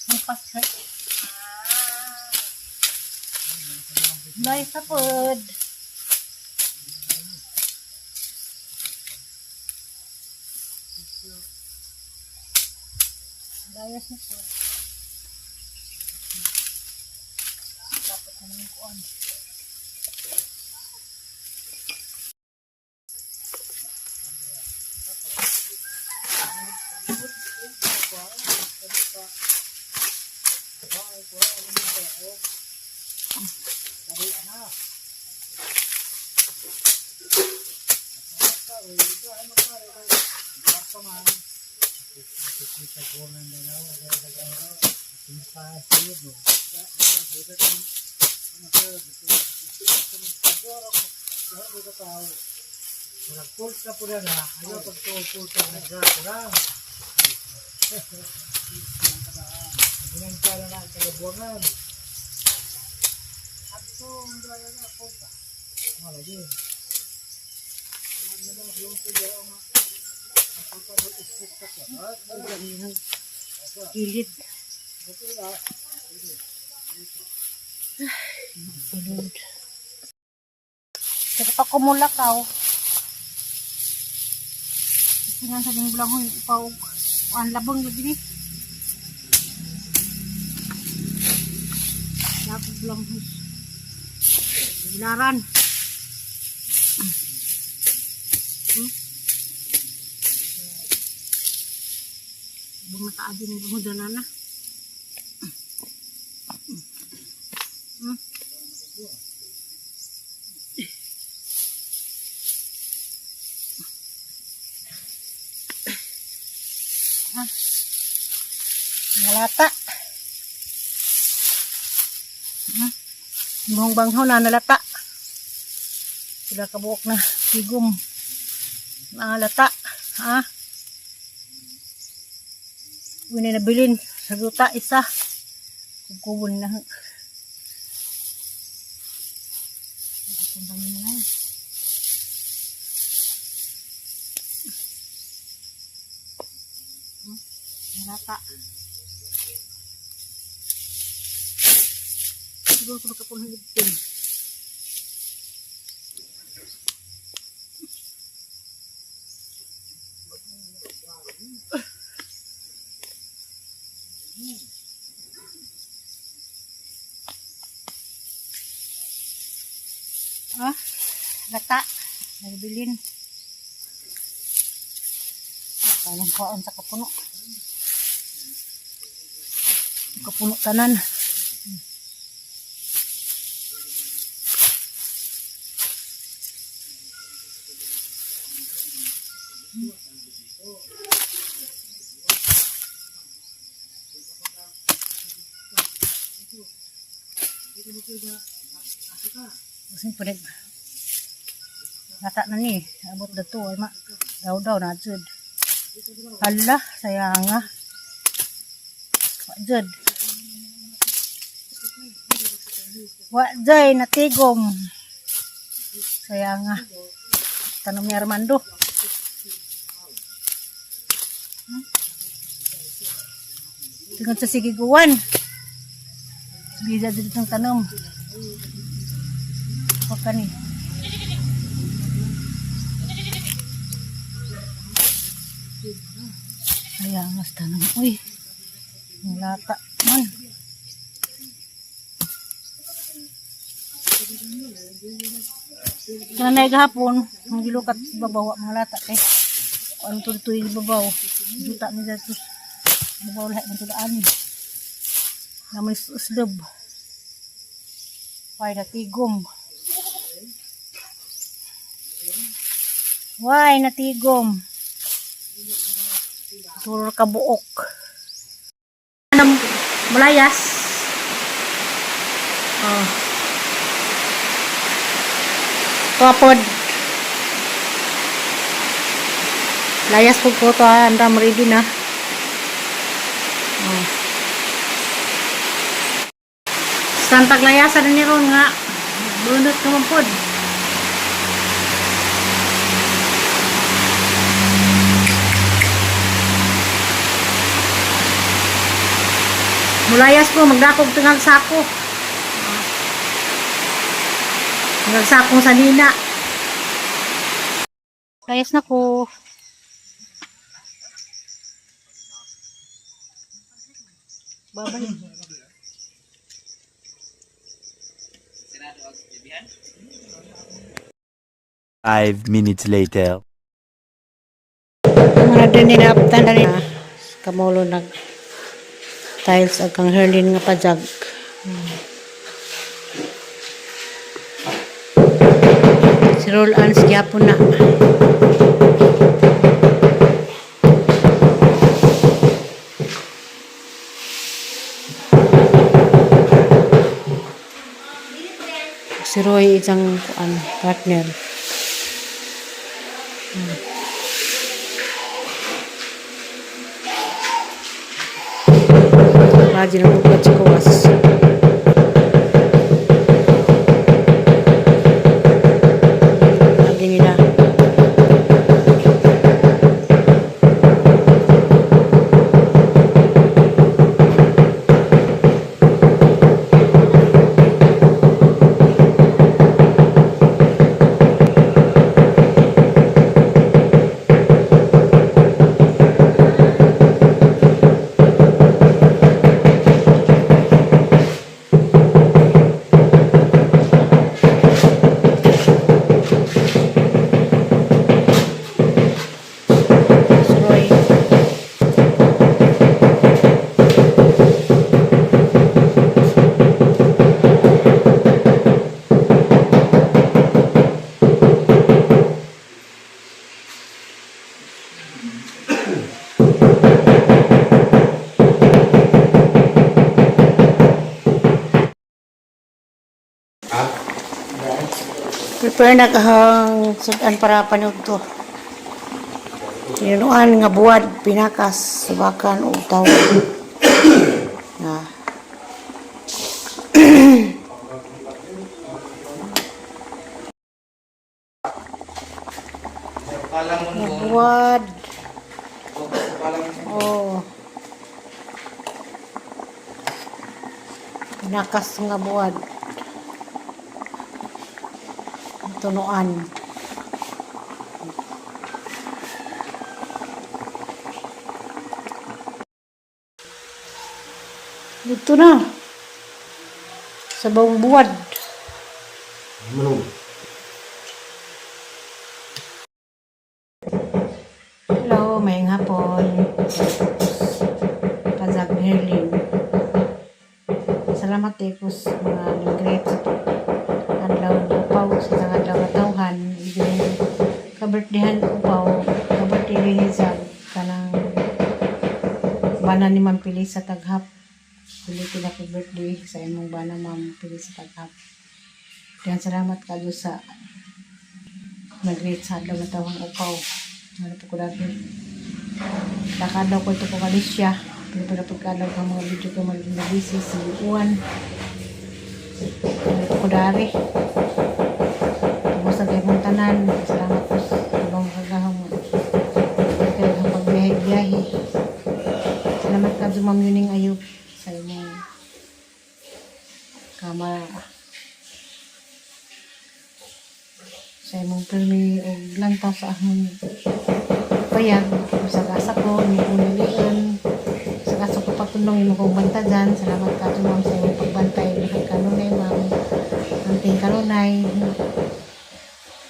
Ang pasay. Layas na pod. Layas na pod. Dapat na naman kuan. Nagpulta po na, ayaw pagpulta na siya, kurang. Ginangkala na ang kagabuangan. Ato, ang dala na pulta. Wala din. Gilid. Ay, sulod. Pero pa kumulakaw. Isinan sa ning bulangoy ipaw kuan labong lagi ni. Lapog bulangoy. Bilaran. Bunga taadi ng bunga na. Ah. Nalata. Buhong banghaw na nalata. Sila kabuok na tigom. Nalata. Ha? Wala nabilin sa duta isa. Kubon na. Ang dami na ngayon. Nalata. Siguro kung makapunong ligpin. Ah, lata. Nagbilin. Alam ko sa kapuno. Kapuno tanan. Gusto po nag Lata na ni, abot na to, ay ma, daw daw na jud. Hala, sayang nga. Wa jud. Wa jay natigom. Sayang nga. Tanom ni Armando. Tingnan sa sigiguan. Bisa dito ng tanom. Huwag ka ni. Ayan, mas tanong. Uy, ang lata man. Kananay gahapon, ang gilukat babaw mga lata kay. Ano tuloy babaw. Duta ni dito. Babaw lahat ng tulaan. Naman uslob. Ay, natigom. Why, natigom. Turo ka buok. Anong malayas? Oh. Tuwapod. Layas po ko to ha. Andam ready na. Oh. Santag layasan na ni ron nga. Bunot ka man pod. Mulayas ko, magdakog tingang sako. Tingang sakong sanina. Layas na ko. Babay. 5 minutes later. Mga din ninaptan na rin. Kamulo nag tiles ag kang Herlin nga pajag. Si Roll Ans gyapon na. Si Roy isang kuan partner. Lagi ng bukod sa kuwas. Lagi nila. Si Roy. Prepare na kahang sudan para panugto. Tinuan nga buwad, pinakas, subakan, ug tawo. Na. Nga buwad. Oh. Pinakas nga buwad. Tunuan. Dito na. Sa bawang buwad. Hello, may hapon. Pazag Herlin. Salamat eh po sa mga nag-greet sa adlaw ng upaw sa isang adlaw nga tawhan. Yung kabirthday upaw, kabirthday ni Zag, kanang bana ni Ma'am Pili sa Taghap. Huli happy birthday sa imong bana Ma'am Pili sa Taghap. Daghang salamat kayo sa nag-greet sa adlaw nga tawhang upaw. Ano po ko dati. Nakadaw ko ito po Kalisya. Pero pala pagkadaw ka mga video ko maging busy sa uwan. Ano po ko dari. Kumusta kayo mong tanan. Salamat po sa ibang kagahong kayo ang pagbiyahe-biyahe. Salamat ka Ma'am Yuning Ayub sa imong kama sa imong pirmi og lantaw sa akong payag sa asa ko imo kong nalian sa asa ko patulong imo kong bantayan. Salamat ka ma'am sa imong pagbantay lahat kanunay, ma'am, anting kanunay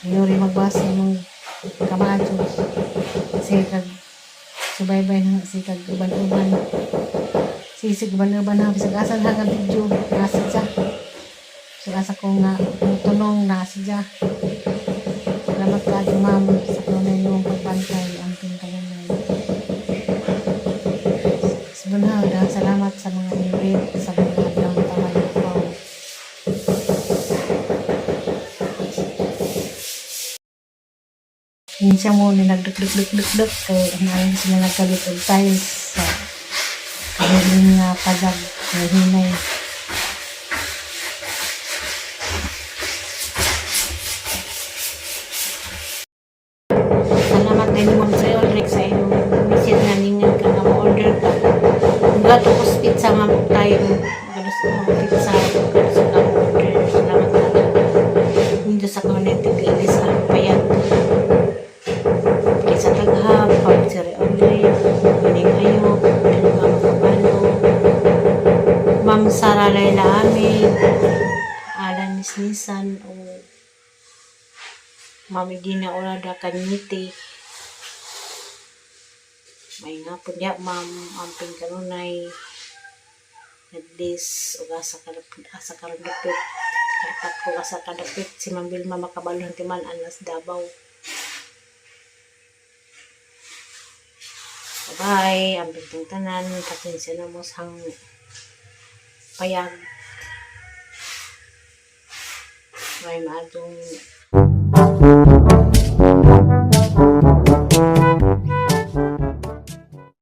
Yuri magbasa imong kamaadyo sikag subaybay na sikag uban-uban sisig uban-uban ha bisag asa na nga video nasa siya bisag asa ko nga tunong nasa siya. Salamat ka ma'am sa kanunay mong pagbantay anting kanunay. Sebunhaw, daghang salamat sa mga ingrate sa mga adlaw nga tawhan ko. Minsan mo ni nagduk-duk-duk-duk kay naayong sila nagkalit og tiles sa kahiling nga pajag nga hinay. Salamat din ma'am sa Ulrich sa imong message nga ningan ka nga mo-order ka. Gato ko pizza ma'am. time. Galos ko mga pizza. Galos ko ang order. Salamat na. Dito sa community playlist ang payag. Sa Taghap, Pag-Siri Olive, Maning Ayok, Dilma Macabalo, Ma'am Sara Laila Amin, Alan Nisnisan, o Ma'am Edina Orada Kanyite. May nga po niya, Ma'am Amping Kanunay, Nagdis, o asa asa karundapit, Kartak ko asa kadapit, si Ma'am Vilma Macabalo Hantiman, Anas Davao. Bye-bye. Ang bintang tanan. Pasensya na mo sang payag. May maadong